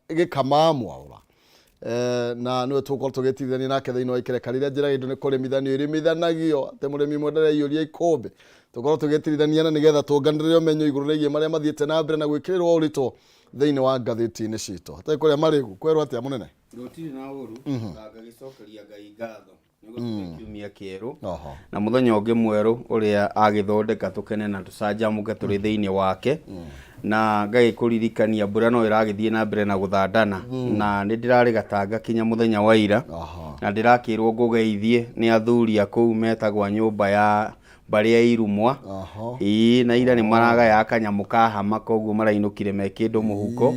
Gĩkama Mwaũra. Na nĩwe tũgũkorwo tũgĩtithania nake thĩinĩ wa ikereka rĩrĩa njĩra indo nĩ kũrĩmithanio irĩmithanagio atĩ mũrĩmi ũmwe ndareyũria ikũmbĩ. Tũkorwo tũgĩtirithania na nĩgetha tũnganĩrĩre ũmenyo igũrũ rĩgiĩ marĩa mathiĩte na mbere na gwĩkĩrĩrwo ũritũ thĩinĩ wa ngathĩti-inĩ citũ. Hatarĩ kũrĩa marĩgu, kwerwo atĩa mũnene? Gũtirĩ na ũru, na ngagĩcokeria Ngai ngatho nĩ gũtũhe kiumia kĩerũ Oho. Na mũthenya ũngĩ mwerũ ũrĩa agĩthondeka tũkene na tũcanjamũke tũrĩ thĩinĩ wake. Na ngagĩkũririkania mbura no ĩragĩthiĩ na mbere na gũthandana, na nĩ ndĩrarĩ Gatanga kinya mũthenya wa ira. Na ndĩrakĩrwo ngũgeithie nĩ athuri a kũu metagwo a nyũmba ya mbarĩ ya Irumwa. Ĩĩ, na ira nĩ maragaya kanyamũ ka hama, koguo marainũkire me kĩndũ mũhuko.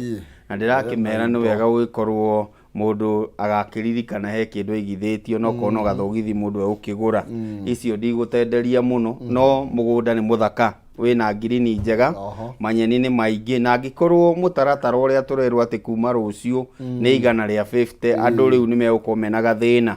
Na ndĩrakĩmera nĩ wega gũgĩkorwo mũndũ agakĩririkana he kĩndũ aigithĩtio, no korwo no gathogithi mũndũ egũkĩgũra. Icio ndigũtenderia mũno, no mũgũnda nĩ mũthaka, wĩna ngirini njega. Manyeni nĩ maingĩ, na angĩkorwo mũtaratara ũrĩa tũrerwo atĩ kuma rũciũ nĩ 150, andũ rĩu nĩ megũkorwo mena gathĩna.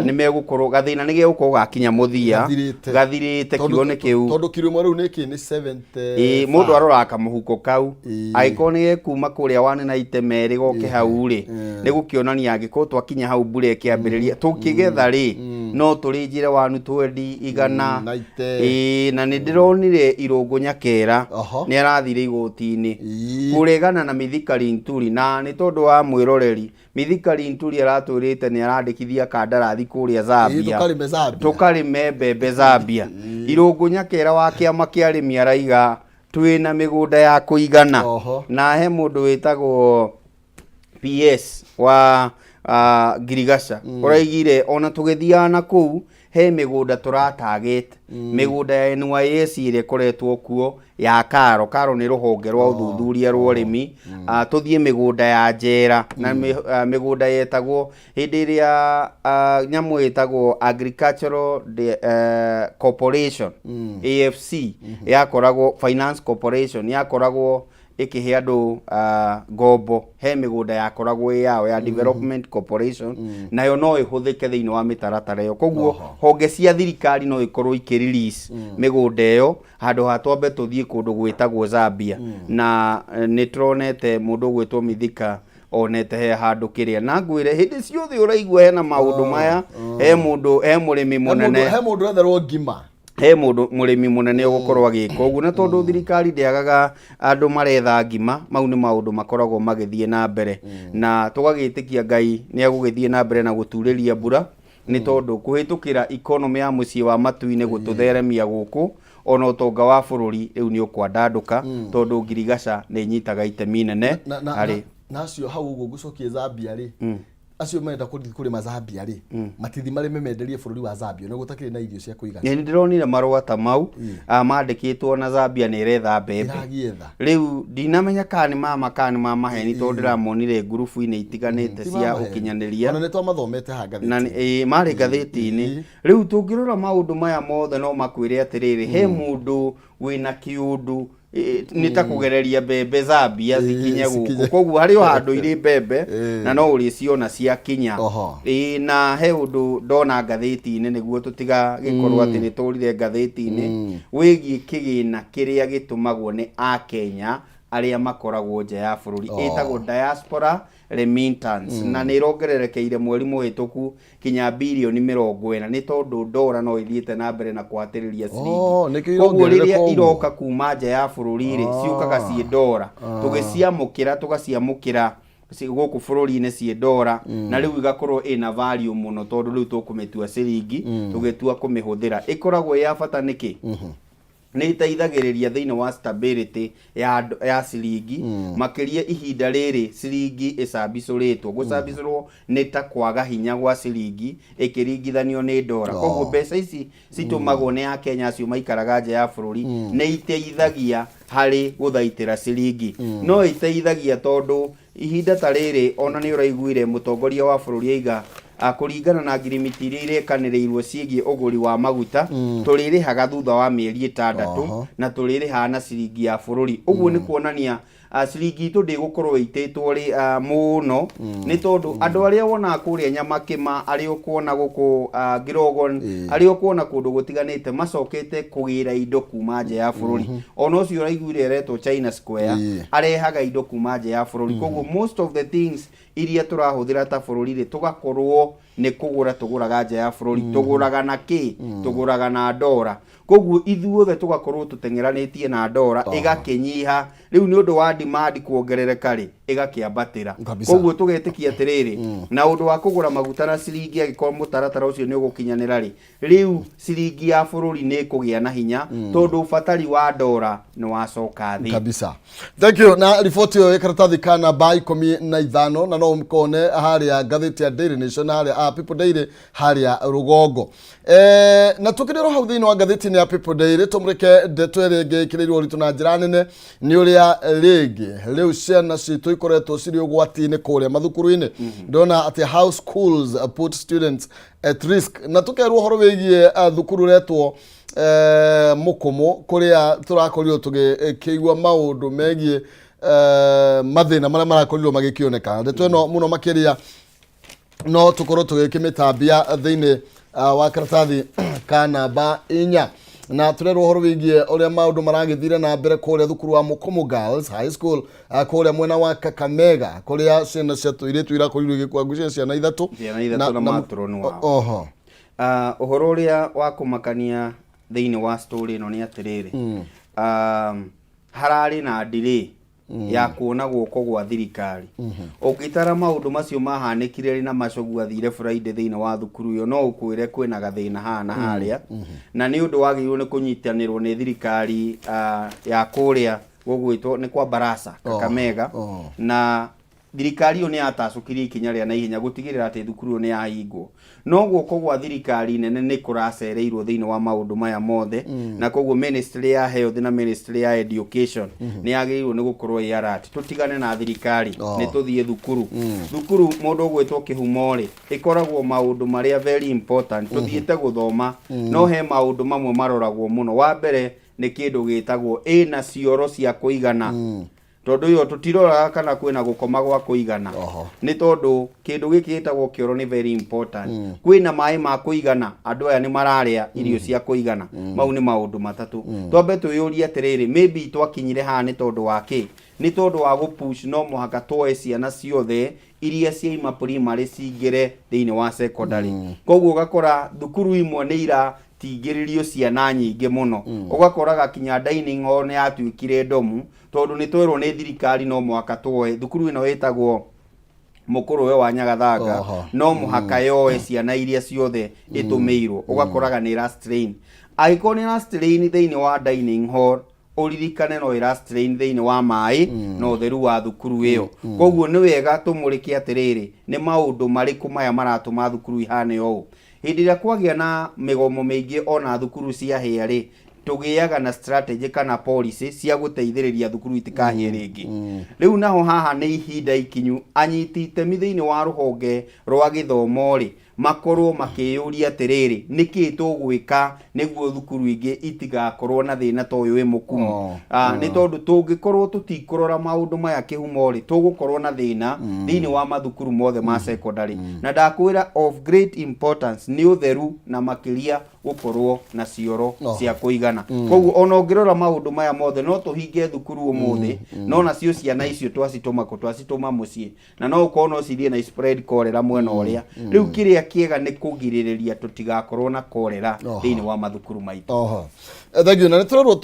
Nĩ megũkorwo gathĩna nĩ gegũkorwo gakinya mũthia. Gathirĩte. Gathirĩte. Kiugo nĩ kĩu. Tondũ kiro ĩmwe rĩu nĩ kĩ? Nĩ 70. Ĩĩ, mũndũ aroraga kamũhuko kau. Angĩkorwo nĩ gekuma kũrĩa wane na ite merĩ goke hau rĩ, nĩ gũkĩonania angĩkorwo twakinya hau mbura ĩkĩambĩrĩria tũkĩgetha rĩ, no tũrĩnjĩre wanu twendi 100. Na ite. Ĩĩ, na nĩ ndĩronire Irũngũ Nyakera nĩ arathire igoti-inĩ kũregana na Mithika Linturi, na nĩ tondũ wa mwĩroreri Mithika Linturi aratwĩrĩte nĩ arandĩkithia kandarathi kũrĩa Zambia. Tũkarĩme Zambia. Tũkarĩme mbembe Zambia. Irũngũ Nyakera wa kĩama kĩa arĩmi araiga twĩna mĩgũnda ya kũigana. Na he mũndũ wĩtagwo PS wa Ngirigaca ũraigire ona tũgĩthiaga na kũu he mĩgũnda tũratagĩte, mĩgũnda ya NYS ĩrĩa ĩkoretwo kuo ya Karo. Karo nĩ rũhonge rwa ũthuthuria rwa ũrĩmi. Tũthiĩ mĩgũnda ya njera na mĩgũnda yetagwo hĩndĩ ĩrĩa nyamũ ĩtagwo Agricultural Corporation, AFC, yakoragwo Finance Corporation yakoragwo ĩkĩhe andũ ngombo, he mĩgũnda yakoragwo ĩ yao ya Development Corporation, nayo no ĩhũthĩke thĩinĩ wa mĩtaratara ĩyo. Koguo honge cia thirikari no ikorwo ikĩ release mĩgũnda ĩyo handũ ha twambe tũthiĩ kũndũ gwĩtagwo Zambia. Na nĩ tũronete mũndũ ũgwĩtwo Mithika onete he handũ kĩrĩa, na ngwĩre hĩndĩ ciothe ũraigua hena maũndũ maya, he mũndũ, he mũrĩmi mũnene, he mũndũ etherwo ngima. He mũndũ mũrĩmi mũnene ũgũkorwo agĩka ũguo, na tondũ thirikari ndĩagaga andũ maretha ngima, mau nĩ maũndũ makoragwo magĩthiĩ na mbere, na tũgagĩtĩkia Ngai nĩ agũgĩthiĩ na mbere na gũturĩria mbura, nĩ tondũ kũhĩtũkĩra economy ya mũciĩ wa matu-inĩ gũtũtheremia gũkũ, ona ũtonga wa bũrũri rĩu nĩ ũkwandandũka, tondũ ngirigaca nĩ ĩnyitaga itemi inene na harĩ na acio hau ũguo ngũcokie Zambia rĩ, acio marenda kũthiĩ kũrĩma Zambia rĩ, matithi marĩme menderie bũrũri wa Zambia na gũtakĩrĩ na irio cia kũigana? Nĩ ndĩronire marũa ta mau mandĩkĩtwo na Zambia nĩ ĩretha mbembe. Ĩragĩetha. Rĩu ndinamenya kana nĩ mama kana nĩ ma maheni, tondũ ndĩramonire ngurubu-inĩ itiganĩte Ti cia ma maheni. ũkinyanĩria. Ona nĩ twamathomete haha na ngathĩti. Ĩĩ, marĩ ngathĩti-inĩ. Rĩu tũngĩrora maũndũ maya mothe no makwĩre atĩrĩrĩ, he mũndũ wĩna kĩũndũ nĩ ta kũgereria mbembe Zambia cikinye gũkũ. Cikinye. Koguo harĩ o handũ irĩ mbembe na no ũrĩciona ciakinya. Ĩĩ, na he ũndũ ndona ngathĩti-inĩ nĩguo tũtigagĩkorwo atĩ nĩ tũrire ngathĩti-inĩ wĩgiĩ kĩgĩna kĩrĩa gĩtũmagwo nĩ Akenya arĩa makoragwo nja ya bũrũri, ĩtagwo diaspora remittance, na nĩ ĩrongererekeire mweri mũhĩtũku kinya birioni 40, nĩ tondũ ndora no ĩthiĩte na mbere na kũhatĩrĩria ciringi. Oh, nĩkĩo Koguo irongerereka rĩrĩa ũguo. iroka kuma nja ya bũrũri rĩ, ciũkaga ciĩ ndora, tũgĩciamũkĩra tũgaciamũkĩra gũkũ bũrũri-inĩ ciĩ ndora, na rĩu igakorwo ĩna value mũno, tondũ rĩu tũkũmĩtua ciringi tũgĩtua kũmĩhũthĩra. Ĩkoragwo ĩ ya bata nĩkĩ? Nĩ iteithagĩrĩria thĩinĩ wa stability ya ciringi, makĩria ihinda rĩrĩ ciringi ĩcambicũrĩtwo. Gũcambicũrwo nĩ ta kwaga hinya gwa ciringi ĩkĩringithanio nĩ ndora. Koguo mbeca ici citũmagwo nĩ Akenya acio maikaraga nja ya bũrũri nĩ iteithagia harĩ gũthaitĩra ciringi. No iteithagia tondũ ihinda ta rĩrĩ ona nĩ ũraiguire mũtongoria wa bũrũri aiga kũringana na ngirimiti iria irekanĩrĩirwo ciĩgiĩ ũgũri wa maguta, tũrĩrĩhaga thutha wa mĩeri 6 na tũrĩrĩhaga na ciringi ya bũrũri. Ũguo nĩ kuonania Ciringi itũ ndĩgũkorwo ĩitĩtwo rĩ mũno, nĩ tondũ andũ arĩa wonaga kũrĩa Nyamakĩma, arĩa ũkuona gũkũ Ngirogon, arĩa ũkuona kũndũ gũtiganĩte, macokete kũgĩra indo kuma nja ya bũrũri. Ona ũcio ũraiguire aretwo China Square, arehaga indo kuma nja ya bũrũri. Koguo most of the things iria tũrahũthĩra ta bũrũri rĩ, tũgakorwo nĩ kũgũra tũgũraga nja ya bũrũri. Tũgũraga na kĩ? Tũgũraga na ndora. Koguo ithuothe tũgakorwo tũteng'eranĩtie na ndora, ĩgakĩnyiha. Rĩu nĩ ũndũ wa demand kuongerereka rĩ, ĩgakĩambatĩra. Koguo tũgetĩkia atĩrĩrĩ, na ũndũ wa kũgũra maguta na ciringi, angĩkorwo mũtaratara ũcio nĩ ũgũkinyanĩra rĩ, rĩu ciringi ya bũrũri nĩ ĩkũgĩa na hinya, tondũ ũbatari wa ndora nĩ wacoka thĩ. Kabisa, thank you. Na riboti ĩyo ĩ karatathi ka namba 15, na no ũkone harĩa ngathĩti ya Daily Nation, harĩa People Daily harĩa rũgongo. Na tukĩrĩ oro hau thĩinĩ wa ngathĩti-inĩ ya People Daily, tũmũrĩke ndeto ĩrĩa ĩngĩ ĩkĩrĩirwo ũritũ na njĩra nene nĩ ũrĩa rĩngĩ rĩu ciana citũ ikoretwo cirĩ ũgwati-inĩ kũrĩa mathukuru-inĩ. Ndona atĩ how schools put students at risk, na tũkerwo ũhoro wĩgiĩ thukuru ũretwo Mũkũmũ, kũrĩa tũrakorirwo tũgĩkĩigua maũndũ megiĩ mathĩna marĩa marakorirwo magĩkĩoneka. Ndeto ĩno mũno makĩria no tũkorwo tũgĩkĩmĩtambia thĩinĩ wa karatathi ka namba 4, na tũrerwo ũhoro wĩgiĩ ũrĩa maũndũ maragĩthire na mbere kũrĩa thukuru wa Mũkũmũ Girls High School, kũrĩa mwena wa Kakamega, kũrĩa ciana cia tũirĩtu irakorirwo igĩkua, ngwĩciria ciana ithatũ. Ciana ithatũ na matron wao. Ũhoro ũrĩa wa kũmakania thĩinĩ wa story ĩno nĩ atĩrĩrĩ, hararĩ na delay ya kuona guoko gwa thirikari. Ũngĩtara maũndũ macio mahanĩkire rĩ, na Macogu athire Friday thĩinĩ wa thukuru ĩyo, no ũkwĩre kwĩna gathĩna haha na harĩa, na nĩ ũndũ wagĩrĩirwo nĩ kũnyitanĩrwo nĩ thirikari ya kũrĩa gũgwĩtwo nĩ kwa Barasa, Kakamega. Na thirikari ĩyo nĩ yatacũkirie ikinya rĩa naihenya gũtigĩrĩra atĩ thukuru ĩyo nĩ yahingwo, no guoko gwa thirikari nene nĩ kũracereirwo thĩinĩ wa maũndũ maya mothe. Na koguo ministry ya health na ministry ya education nĩ yagĩrĩirwo nĩ gũkorwo ĩ alert. Tũtigane na thirikari, nĩ tũthiĩ thukuru. Thukuru, mũndũ ũgwĩtwo Kĩhumo rĩ, ĩkoragwo maũndũ marĩa very important. Tũthiĩte gũthoma, no he maũndũ mamwe maroragwo mũno. Wa mbere nĩ kĩndũ gĩtagwo ĩna cioro cia kũigana, tondũ ĩyo tũtiroraga kana kwĩna gũkoma gwa kũigana. Nĩ tondũ kĩndũ gĩkĩ gĩtagwo kĩoro nĩ very important. Kwĩna maĩ ma kũigana, andũ aya nĩ mararĩa irio cia kũigana. Mau nĩ maũndũ matatũ. Twambe twĩyũrie atĩrĩrĩ, maybe twakinyire haha nĩ tondũ wa kĩ? Nĩ tondũ wa gũpush no mũhaka tuoe ciana ciothe iria ciaima primary cingĩre thĩinĩ wa secondary. Koguo ũgakora thukuru imwe nĩ iratingĩrĩrio ciana nyingĩ mũno, ũgakoraga kinya dining hall nĩ yatuĩkire ndomu, tondũ nĩ twerwo nĩ thirikari no mũhaka tuoe. Thukuru ĩno ĩtagwo Mũkũrũwe wa Nyagathanga, no mũhaka yoe ciana iria ciothe ĩtũmĩirwo. Ũgakoraga nĩ ĩra strain. Angĩkorwo nĩ ĩra strain thĩinĩ wa dining hall, ũririkane no ĩra strain thĩinĩ wa maĩ na ũtheru wa thukuru ĩyo. Koguo nĩ wega tũmũrĩke atĩrĩrĩ, nĩ maũndũ marĩkũ maya maratũma thukuru ihane ũũ? Hĩndĩ ĩrĩa kwagĩa na mĩgomo mĩingĩ, ona thukuru ciahĩa rĩ, tũgĩaga na strategy kana policy cia gũteithĩrĩria thukuru itikahĩe rĩngĩ. Rĩu naho haha nĩ ihinda ikinyu anyiti itemi thĩinĩ wa rũhonge rwa gĩthomo rĩ, makorwo makĩyũria atĩrĩrĩ, nĩkĩ tũgwĩka nĩguo thukuru ingĩ itigakorwo na thĩna ta ũyũ wĩ Mũkumu? Nĩ tondũ tũngĩkorwo tũtikũrora maũndũ maya, Kĩhumo rĩ, tũgũkorwo na thĩna thĩinĩ wa mathukuru mothe ma secondary. Na ndakwĩra, of great importance nĩ ũtheru, na makĩria gũkorwo na cioro cia kũigana. Koguo ona ũngĩrora maũndũ maya mothe, no tũhinge thukuru ũmũthĩ, no nacio ciana icio twacitũma kũ? Twacitũma mũciĩ, na no ũkorwo no cithiĩ na spread cholera mwena ũrĩa. Rĩu kĩrĩa kĩega nĩ kũgirĩrĩria tũtigakorwo na cholera thĩinĩ wa mathukuru maitũ. Thank you. Na nĩ tũrerwo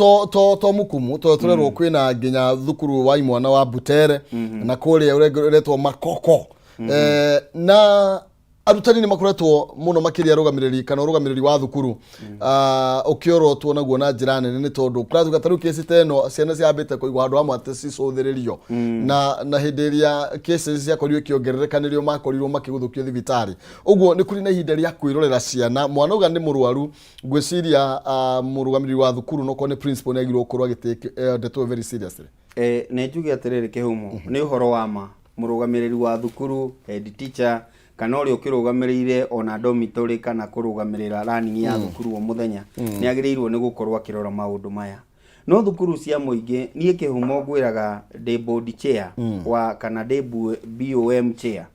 to Mukumu, to tũrerwo kwĩna nginya thukuru wa imwana wa Butere na kũrĩa ũretwo Makoko. Na arutani nĩ makoretwo mũno makĩria arũgamĩrĩri kana ũrũgamĩrĩri wa thukuru ũkĩorotwo naguo na njĩra nene, nĩ tondũ kũratuĩka ta rĩu kesi ta ĩno, ciana ciambĩte kũigwo handũ hamwe atĩ cicũthĩrĩrio, na hĩndĩ ĩrĩa cases ciakorirwo ikĩongerereka nĩrĩo makorirwo makĩgũthũkio thibitarĩ. Ũguo nĩ kũrĩ na ihinda rĩa kwĩrorera ciana. Mwana uga nĩ mũrwaru, ngwĩciria mũrũgamĩrĩri wa thukuru, nokorwo nĩ principal, nĩ agĩrĩirwo gũkorwo agĩtake ndeto ĩyo very seriously. Nĩ njuge atĩrĩrĩ, Kĩhumo, nĩ ũhoro wa ma. Mũrũgamĩrĩri wa thukuru, head teacher, kana ũrĩa ũkĩrũgamĩrĩire ona dormitory kana kũrũgamĩrĩra running ya thukuru o mũthenya, nĩ agĩrĩirwo nĩ gũkorwo akĩrora maũndũ maya. No thukuru cia mũingĩ, niĩ kĩhumo ngwĩraga ndĩ board chair wa kana ndĩ BOM chair,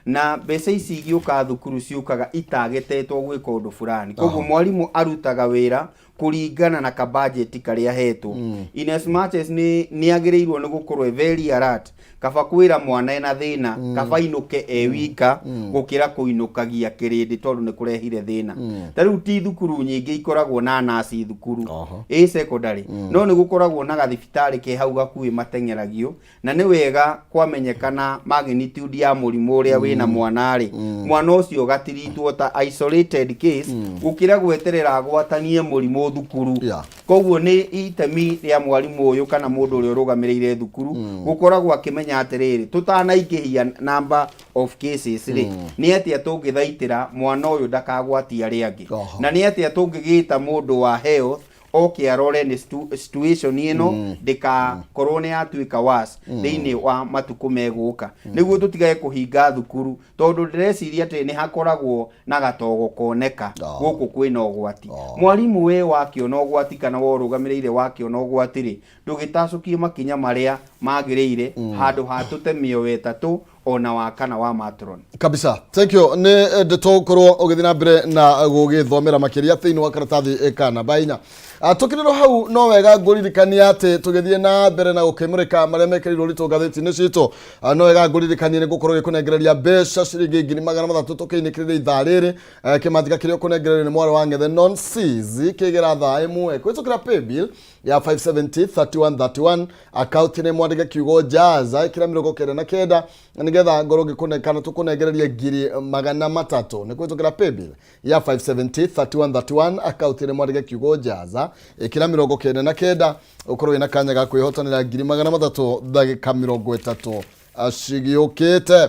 na mbeca ici igĩũka thukuru ciũkaga itagetetwo gwĩka ũndũ fulani. Koguo mwarimũ arutaga wĩra kũringana na kabajeti karĩa ahetwo. In as much as nĩ agĩrĩirwo nĩ gũkorwo e very alert, kaba kwĩra mwana ena thĩna, kaba inũke e wika gũkĩra kũinũkagia kĩrĩndĩ, tondũ nĩ kũrehire thĩna. Ta rĩu ti thukuru nyingĩ ikoragwo na nurse thukuru ĩ secondary, no nĩ gũkoragwo na gathibitarĩ ke hau gakuhĩ mateng'eragio, na nĩ wega kwamenyekana magnitude ya mũrimũ ũrĩa wĩna mwana rĩ, mwana ũcio gatiritwo ta isolated case gũkĩra gweterera agwatanie mũrimũ thukuru. Koguo nĩ itemi rĩa mwarimũ ũyũ kana mũndũ ũrĩa ũrũgamĩrĩire thukuru gũkoragwo akĩmenya atĩrĩrĩ, tũtanaingĩhia number of cases rĩ, nĩ atĩa tũngĩthaitĩra mwana ũyũ ndakagwatie arĩa angĩ, na nĩ atĩa tũngĩgĩta mũndũ wa health oke arore nĩ situation ĩno ndĩkakorwo nĩ yatuĩka worse thĩinĩ wa matukũ megũka, nĩguo tũtigage kũhinga thukuru, tondũ ndĩreciria atĩ nĩ hakoragwo na gatogo koneka gũkũ kwĩna ũgwati. Mwarimũ, we wakĩona ũgwati kana we ũrũgamĩrĩire wakĩona ũgwati rĩ, ndũgĩtacũkie makinya marĩa magĩrĩire handũ ha tũte mĩoyo 3 ona wa kana wa matron. Kabisa, thank you. Nĩ ndeto ũkorwo ũgĩthiĩ na mbere na gũgĩthomera makĩria thĩinĩ wa karatathi ka namba 4. Tũkĩrĩrwo hau, no wega ngũririkania atĩ tũgĩthiĩ na mbere na gũkĩmũrĩka marĩa mekĩrĩirwo ũritũ ngathĩti-inĩ citũ, no wega ngũririkanie nĩ gũkorwo gĩkũnengereria mbeca ciringi 300,000 tũkĩinĩkĩrĩria ithaa rĩrĩ. Kĩmanjĩka kĩrĩa ũkũnengererio nĩ mwarĩ wa ng'ethe non seas kĩgera thaa 1 kũhĩtũkĩra paybill ya 570 31 31, akaunti nĩ mwandĩke kiugo jaza, ĩkĩra 99, nĩgetha ngorwo ngĩkũne kana tũkũnengererie 300,000. Nĩ kũhĩtũkĩra paybill ya 570 31 31, akaunti nĩ mwandĩke kiugo jaza, ĩkĩra 99, ũkorwo wĩna kanya ga kwĩhotanĩra 300,000 ndagĩka 30 cigĩũkĩte.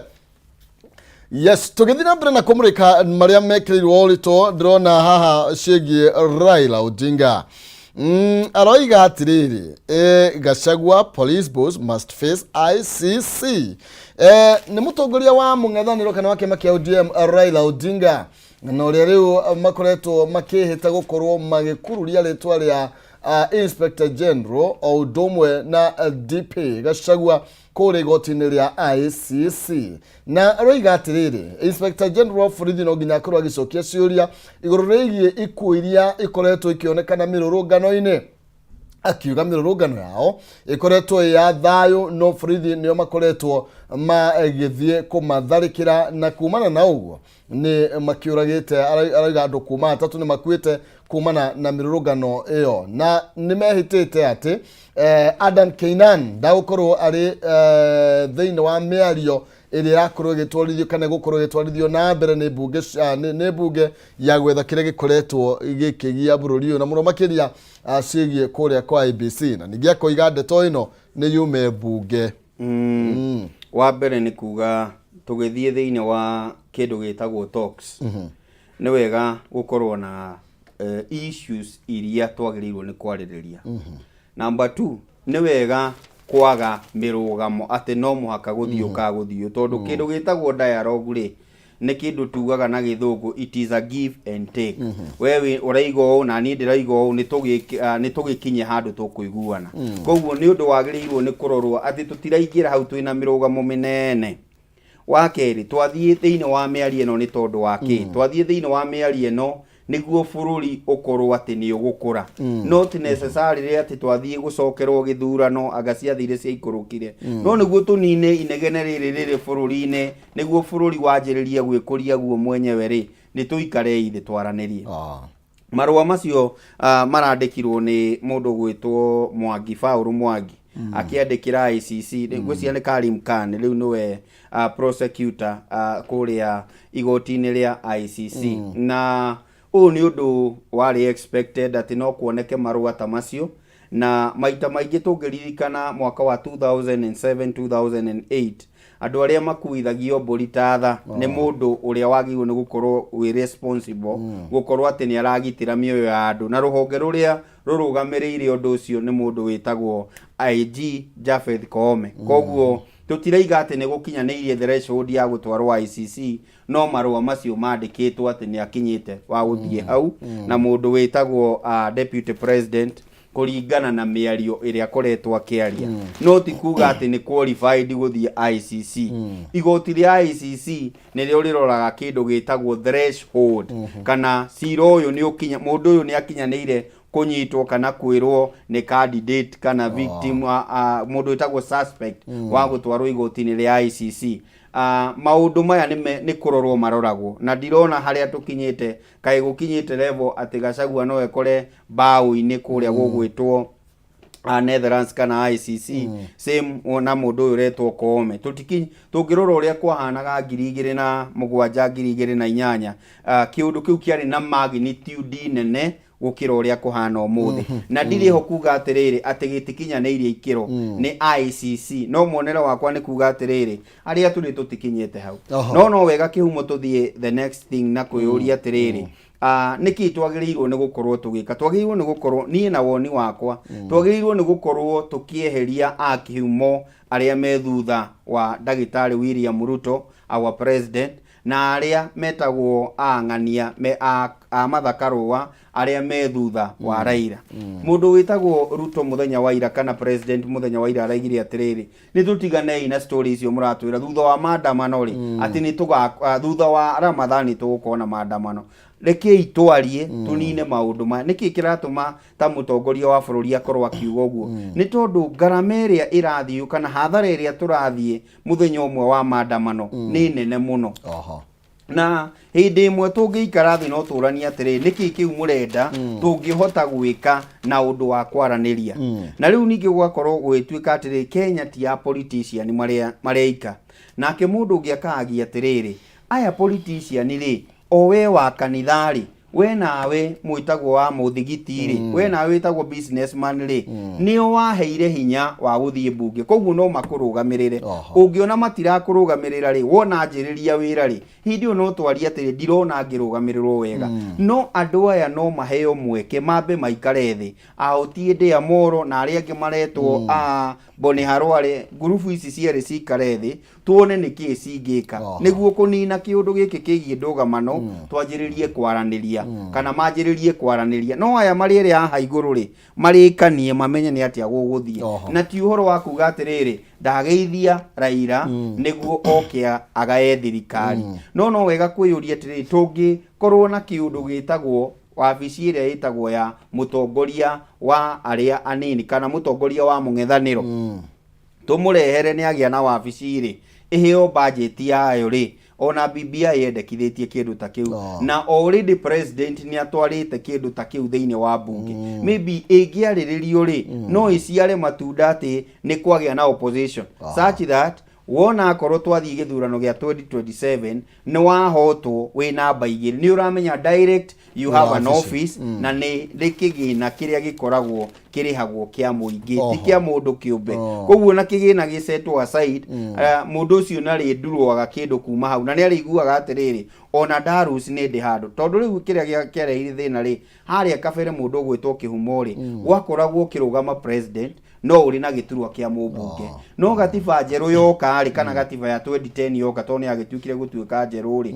Yes, tũgĩthiĩ na mbere na kũmũrĩka marĩa mekĩrĩirwo ũritũ, ndĩrona haha ciĩgiĩ Raila Odinga. Aroiga atĩrĩrĩ, Gachagua police boss must face ICC. Nĩ mũtongoria wa mũng'ethanĩro kana wa kĩama kĩa ODM Raila Odinga, na ũrĩa rĩu makoretwo makĩhĩta gũkorwo magĩkururia rĩtwa rĩa Inspector General o ũndũ ũmwe na DP Gachagua kũrĩa igoti-inĩ rĩa ICC. Na aroiga atĩrĩrĩ, Inspector General wa borithi no nginya akorwo agĩcokia ciũria igũrũ rĩgiĩ ikuũ iria ikoretwo ikĩonekana mĩrũrũngano-inĩ, akiuga mĩrũrũngano yao ĩkoretwo ĩ ya thayũ, no borithi nĩo makoretwo magĩthiĩ kũmatharĩkĩra, na kumana na ũguo nĩ makĩũragĩte. Arauga andũ kuma 3 nĩ makuĩte kumana na mĩrũrũngano ĩyo, na nĩ mehĩtĩte atĩ Adan Keynan ndagũkorwo arĩ thĩinĩ wa mĩario ĩrĩa ĩrakorwo ĩgĩtwarithio kana ĩgũkorwo ĩgĩtwarithio na mbere nĩ mbunge nĩ mbunge ya gwetha kĩrĩa gĩkoretwo gĩkĩgia bũrũri ũyũ, na mũno makĩria ciĩgiĩ kũrĩa kwa IEBC, na ningĩ akoiga ndeto ĩno nĩ yume mbunge. Wa mbere nĩ kuga tũgĩthiĩ thĩinĩ wa kĩndũ gĩtagwo talks, nĩ wega gũkorwo na issues iria twagĩrĩirwo nĩ kwarĩrĩria. Number 2, nĩ wega kwaga mĩrũgamo atĩ no mũhaka gũthiĩ ũka gũthiĩ, tondũ kĩndũ gĩtagwo dialogue rĩ, nĩ kĩndũ tugaga na gĩthũngũ it is a give and take. We wĩ ũraiga ũũ na niĩ ndĩraiga ũũ, nĩ tũgĩkinye handũ tũkũiguana. Koguo nĩ ũndũ wagĩrĩirwo nĩ kũrorwo atĩ tũtiraingĩra hau twĩna mĩrũgamo mĩnene. Wa kerĩ, twathiĩ thĩinĩ wa mĩario ĩno nĩ tondũ wa kĩ? Twathiĩ thĩinĩ wa mĩario ĩno nĩguo bũrũri ũkorwo atĩ nĩ ũgũkũra, not necessarily atĩ twathiĩ gũcokerwo gĩthurano anga ciathire ciaikũrũkire, no nĩguo tũnine inegene rĩrĩ rĩrĩ bũrũri-inĩ, nĩguo bũrũri wanjĩrĩrie gwĩkũria guo mwenyewe rĩ, nĩ tũikarei thĩ twaranĩrie. Marũa macio marandĩkirwo nĩ mũndũ gwĩtwo Mwangi, Paul Mwangi, akĩandĩkĩra ICC. Ngwĩciria nĩ Karim Khan rĩu nĩwe prosecutor kũrĩa igoti-inĩ rĩa ICC, na ũyũ nĩ ũndũ warĩ expected atĩ no kuoneke marũa ta macio. Na maita maingĩ tũngĩririkana mwaka wa 2007 2008, andũ arĩa makuithagio mbũri ta tha nĩ mũndũ ũrĩa wagĩrĩirwo nĩ gũkorwo wĩ responsible gũkorwo atĩ nĩ aragitĩra mĩoyo ya andũ, na rũhonge rũrĩa rũrũgamĩrĩire ũndũ ũcio nĩ mũndũ wĩtagwo IG Japheth Koome. Koguo tũtiraiga atĩ nĩ gũkinyanĩirie threshold ya gũtwarwo ICC, no marũa macio mandĩkĩtwo atĩ nĩ akinyĩte wa gũthiĩ hau, na mũndũ wĩtagwo deputy president. Kũringana na mĩario ĩrĩa akoretwo akĩaria, no ti kuga atĩ nĩ qualified gũthiĩ ICC. Igoti rĩa ICC nĩrĩo rĩroraga kĩndũ gĩtagwo threshold, kana cira ũyũ nĩ ũkinya, mũndũ ũyũ nĩ akinyanĩire kũnyitwo kana kwĩrwo nĩ candidate kana victim, mũndũ wĩtagwo suspect wa gũtwarwo igoti-inĩ rĩa ICC. Maũndũ maya nĩ kũrorwo maroragwo, na ndirona harĩa tũkinyĩte, kaĩ gũkinyĩte level atĩ Gachagua no ekore mbaũ-inĩ kũrĩa gũgwĩtwo Netherlands kana ICC. Same na mũndũ ũyũ ũretwo Koome. Tũtiki tũngĩrora ũrĩa kwahanaga 2007, 2008, kĩũndũ kĩu kĩarĩ na magnitude nene gũkĩra ũrĩa kũhana ũmũthĩ. Na ndirĩ ho kuga atĩrĩrĩ atĩ gĩtikinyanĩirie ikĩro nĩ ICC, no muonere wakwa nĩ kuga atĩrĩrĩ, arĩa tũrĩ tũtikinyĩte hau. No wega kĩhumo tũthiĩ the next thing na kwĩyũria atĩrĩrĩ, nĩkĩ twagĩrĩirwo nĩ gũkorwo tũgĩka? Twagĩrĩirwo nĩ gũkorwo, niĩ na woni wakwa, twagĩrĩirwo nĩ gũkorwo tũkĩeheria a kĩhumo arĩa me thutha wa ndagĩtarĩ William Ruto, our president, na arĩa metagwo ang'ania me a Martha Karũa, arĩa me thutha wa Raila. Mũndũ wĩtagwo Ruto mũthenya wa ira, kana president mũthenya wa ira, araigire atĩrĩrĩ, nĩ tũtiganei na story icio mũratwĩra thutha wa maandamano rĩ, atĩ nĩ tũga thutha wa Ramadhani tũgũkorwo na maandamano. Rekei twarie, tũnine maũndũ maya. Nĩkĩ kĩratũma ta mũtongoria wa bũrũri akorwo akiuga ũguo? Nĩ tondũ ngarama ĩrĩa ĩrathiĩ kana hathara ĩrĩa tũrathiĩ mũthenya ũmwe wa maandamano nĩ nene mũno. Na hĩndĩ ĩmwe tũngĩikara thĩ no tũranie atĩrĩrĩ, nĩkĩ kĩu mũrenda tũngĩhota gwĩka na ũndũ wa kwaranĩria? Na rĩu ningĩ gũgakorwo gũgĩtuĩka atĩrĩrĩ, Kenya ti ya politician marĩa mareika. Nake mũndũ ũngĩ akagia atĩrĩrĩ, aya politician rĩ, o we wa kanitha rĩ, we nawe mwĩtagwo wa mũthigiti rĩ, we nawe wĩtagwo businessman rĩ, nĩo waheire hinya wa gũthiĩ mbunge, koguo no makũrũgamĩrĩre. Ũngĩona matirakũrũgamĩrĩra rĩ, wona anjĩrĩria wĩra rĩ, hĩndĩ ĩyo no twarie atĩrĩ, ndirona ngĩrũgamĩrĩrwo wega. No andũ aya no maheo mweke mambe maikare thĩ, a Otiende Amolo na arĩa angĩ maretwo a Boni Harware, ngurubu ici cierĩ cikare thĩ, tuone nĩ kĩĩ cingĩka nĩguo kũnina kĩũndũ gĩkĩ kĩgiĩ ndũgamano. Twanjĩrĩrie kwaranĩria kana manjĩrĩrie kwaranĩria, no aya marĩ erĩ haha igũrũ rĩ, marĩkanie mamenye nĩ atĩa gũgũthiĩ. Na ti ũhoro wa kuga atĩrĩrĩ, ndageithia Raila nĩguo oke agae thirikari. No wega kwĩyũria atĩrĩrĩ, tũngĩkorwo na kĩũndũ gĩtagwo wabici ĩrĩa ĩtagwo ya mũtongoria wa arĩa anini kana mũtongoria wa mũng'ethanĩro, tũmũrehere nĩ agĩa na wabici rĩ, ĩheo bajeti yayo rĩ, ona BBI yendekithĩtie kĩndũ ta kĩu. Na already president nĩ atwarĩte kĩndũ ta kĩu thĩinĩ wa bunge. Maybe ĩngĩarĩrĩrio rĩ, no ĩciare matunda atĩ nĩ kwagĩa na opposition, such that wona akorwo twathiĩ gĩthurano gĩa 2027 nĩ wahotwo wĩ namba 2, nĩ ũramenya direct you have an Wabici. office, na nĩ kĩgĩna kĩrĩa gĩkoragwo kĩrĩhagwo kĩa mũingĩ, ti kĩa mũndũ kĩũmbe. Koguo na kĩgĩna gĩsetwo aside, mũndũ ũcio narĩ ndurwaga kĩndũ kuma hau, na nĩ arĩiguaga atĩrĩrĩ, ona ndarus nĩ ndĩ handũ. Tondũ rĩu kĩrĩa kĩareheire thĩna rĩ, harĩa kabere mũndũ ũgwĩtwo kĩhumo rĩ, gwakoragwo ũkĩrũgama president no ũrĩ na gĩturwa kĩa mũmbunge. No gatiba njerũ yoka rĩ, kana gatiba ya 2010 yoka, tondũ nĩ yagĩtuĩkire gũtuĩka njerũ rĩ,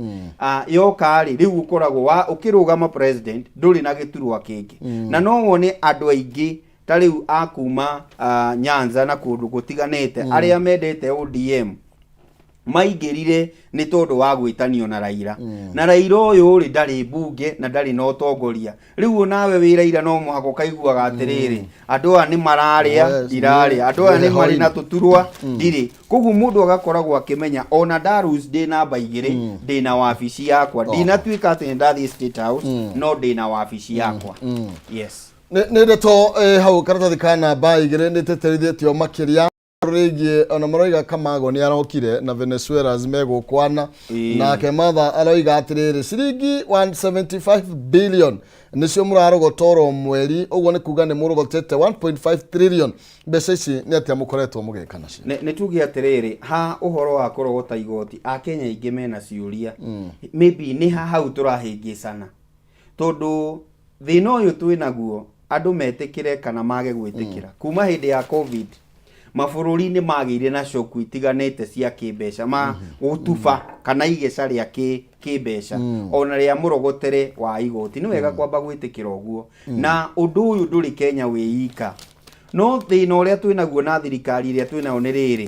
yoka rĩ, rĩu ũkoragwo wa ũkĩrũgama president ndũrĩ na gĩturwa kĩngĩ. Na no wone andũ aingĩ ta rĩu a kuma Nyanza na kũndũ gũtiganĩte arĩa mendete ODM maingĩrire nĩ tondũ wa gwĩtanio na Raila. Na Raila ũyũ rĩ, ndarĩ mbunge na ndarĩ na ũtongoria. Rĩu onawe wĩ Raila no mũhaka ũkaiguaga atĩrĩrĩ, andũ aya nĩ mararĩa, ndirarĩa, andũ aya nĩ marĩ na tũturwa, ndirĩ. Koguo mũndũ agakoragwo akĩmenya ona ndarus ndĩ namba 2, ndĩ na wabici yakwa. Ndinatuĩka atĩ nĩ ndathiĩ State House, no ndĩ na wabici yakwa, yes. Nĩ ndeto hau karatathi ka namba 2 nĩ tĩtĩrithĩtio makĩria rĩgiĩ ona maroiga Kamago nĩ arokire na Venezuelas megũkwana. Nake Martha aroiga atĩrĩrĩ, ciringi 175 billion nĩcio mũrarogota oro mweri, ũguo nĩ kuga nĩ mũrogotete 1.5 trillion. Mbeca ici nĩ atĩa mũkoretwo mũgĩka nacio? Nĩ tuge atĩrĩrĩ, ha ũhoro wa kũrogota igoti, akenya aingĩ mena ciũria. Maybe nĩ ha hau tũrahĩngĩcana, tondũ thĩna ũyũ twĩ naguo, andũ metĩkĩre kana mage gwĩtĩkĩra, kuma hĩndĩ ya COVID Mabũrũri nĩ magĩire na coku itiganĩte cia kĩmbeca ma gũtuba kana igeca rĩa kĩmbeca ona rĩa mũrogotere wa igoti. Nĩ wega kwamba gwĩtĩkĩra ũguo, na ũndũ ũyũ ndũrĩ Kenya wĩ ika. No thĩna ũrĩa twĩnaguo na thirikari ĩrĩa twĩnayo nĩ rĩrĩ,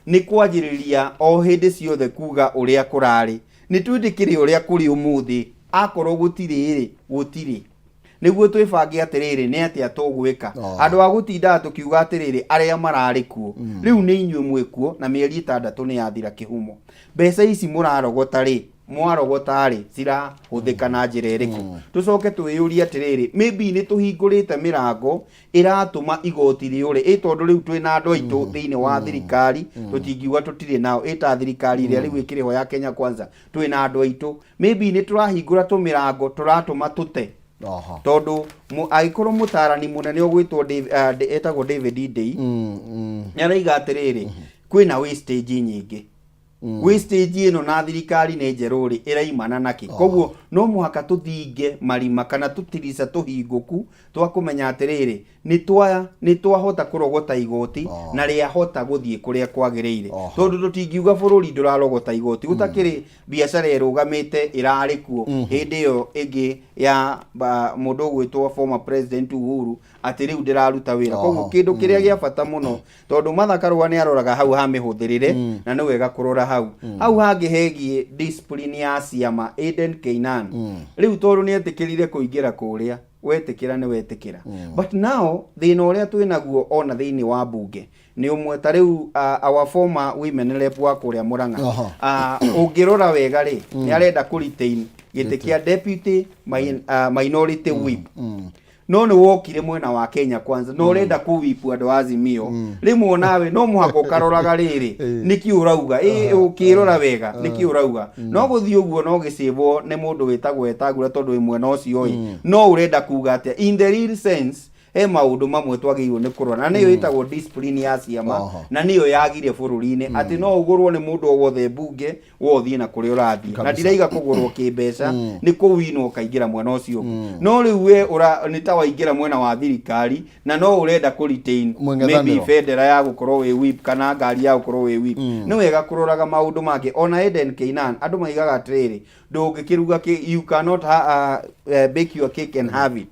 nĩ kwanjĩrĩria o hĩndĩ ciothe kuga ũrĩa kũrarĩ. Nĩ twĩtĩkĩre ũrĩa kũrĩ ũmũthĩ, akorwo gũtirĩ rĩ, gũtirĩ, nĩguo twĩbange atĩrĩrĩ, nĩ atĩa tũgwĩka. Andũ a gũtindaga tũkiuga atĩrĩrĩ, arĩa mararĩ kuo rĩu nĩ inyuĩ mwĩkuo, na mĩeri 6 nĩ yathira kĩhumo. Mbeca ici mũrarogota rĩ, mwarogota rĩ, cirahũthĩka na njĩra ĩrĩkũ? Tũcoke twĩyũrie atĩrĩrĩ, maybe nĩ tũhingũrĩte mĩrango ĩratũma igoti rĩũre ĩ, tondũ rĩu twĩna andũ aitũ thĩinĩ wa thirikari, tũtingiuga tũtirĩ nao, ĩ ta thirikari ĩrĩa rĩu ĩkĩrĩ ho ya Kenya Kwanza, twĩna andũ aitũ, maybe nĩ tũrahingũra tũmĩrango tũratũma tũte. Tondũ angĩkorwo mũtarani mũnene ũgwĩtwo etagwo David Ndii nĩ araiga atĩrĩrĩ, kwĩna wastage nyingĩ, wastage ĩno na thirikari nĩ njerũ rĩ, ĩraimana nakĩ? Koguo no mũhaka tũthinge marima kana tũtirica tũhingũku twa kũmenya atĩrĩrĩ, nĩ twahota kũrogota igoti na rĩahota gũthiĩ kũrĩa kwagĩrĩire. Tondũ tũtingiuga bũrũri ndũrarogota igoti gũtakĩrĩ biacara ĩrũgamĩte ĩrarĩ kuo hĩndĩ ĩyo ĩngĩ ya mũndũ ũgwĩtwo former President Uhuru, atĩ rĩu ndĩraruta wĩra. Koguo kĩndũ kĩrĩa gĩa bata mũno, tondũ Martha Karũa nĩ aroraga hau ha mĩhũthĩrĩre, na nĩ wega kũrora hau. Hau hangĩ hegiĩ discipline ya ciama, Aden Keynan rĩu tondũ nĩ etĩkĩrire kũingĩra kũrĩa, wetĩkĩra nĩ wetĩkĩra. But now thĩna ũrĩa twĩnaguo ona thĩinĩ wa mbunge nĩ ũmwe, ta rĩu our former women rep wa kũrĩa Murang'a, ũngĩrora wega rĩ, nĩ arenda kũ retain gĩtĩ kĩa deputy minority whip, no nĩ wokire mwena wa Kenya Kwanza no ũrenda kũ whip andũ a Azimio. Rĩmwe nawe no mũhaka ũkaroraga rĩrĩ, nĩkĩ ũrauga ĩ, ũkĩrora wega nĩkĩ ũrauga. No gũthiĩ ũguo no gĩcĩbwo nĩ mũndũ wĩtagwo Wetangula, tondũ wĩ mwena ũcio ĩ, no ũrenda kuga atĩa? In the real sense, he maũndũ mamwe twagĩrĩirwo nĩ kũrora, na nĩyo ĩtagwo discipline ya ciama, na nĩyo yagire bũrũri-inĩ, atĩ no ũgũrwo nĩ mũndũ o wothe mbunge wothiĩ na kũrĩa ũrathiĩ. Na ndiraiga kũgũrwo kĩmbeca, nĩ kũwinwo ũkaingĩra mwena ũcio ũngĩ. No rĩu we nĩ ta waingĩra mwena wa thirikari na no ũrenda kũ retain Mũng'ethanĩro. maybe bendera ya gũkorwo wĩ whip kana ngari ya gũkorwo wĩ whip. Nĩ wega kũroraga maũndũ mangĩ. Ona Aden Keynan, andũ maigaga atĩrĩrĩ, ndũngĩkĩruga you cannot bake your cake and have it.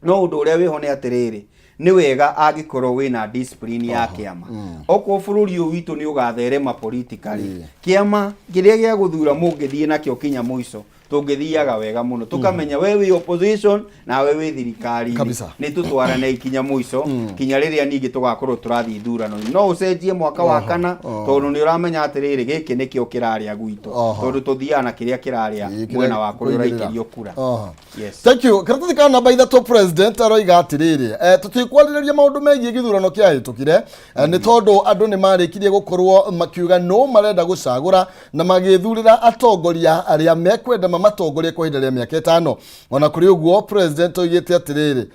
No ũndũ ũrĩa wĩho nĩ atĩrĩrĩ, nĩ wega angĩkorwo wĩna discipline ya kĩama. Okorwo bũrũri ũyũ witũ nĩ ũgatherema politically, kĩama kĩrĩa gĩa gũthura mũngĩthiĩ nakĩo kinya mũico, tũngĩthiaga wega mũno, tũkamenya we wĩ opposition nawe wĩ thirikari-inĩ, nĩ tũtwarane kinya mũico, kinya rĩrĩa ningĩ tũgakorwo tũrathiĩ ithurano-inĩ. No ũcenjie mwaka wa kana, tondũ nĩ ũramenya atĩrĩrĩ, gĩkĩ nĩkĩo kĩrarĩa gwitũ, tondũ tũthiaga na kĩrĩa kĩrarĩa mwena wa kũrĩa kũigĩrĩra. ũraikĩrio kura. Yes. Thank you. Karatathi ka namba 3, president aroiga atĩrĩrĩ, tũtikwarĩrĩria maũndũ megiĩ gĩthurano kĩahĩtũkire, nĩ tondũ andũ nĩ marĩkirie gũkorwo makiuga no marenda gũcagũra na magĩthurĩra atongoria arĩa mekwenda mamatongorie kwa ihinda rĩa mĩaka 5. Ona kũrĩ ũguo, president oigĩte atĩrĩrĩ,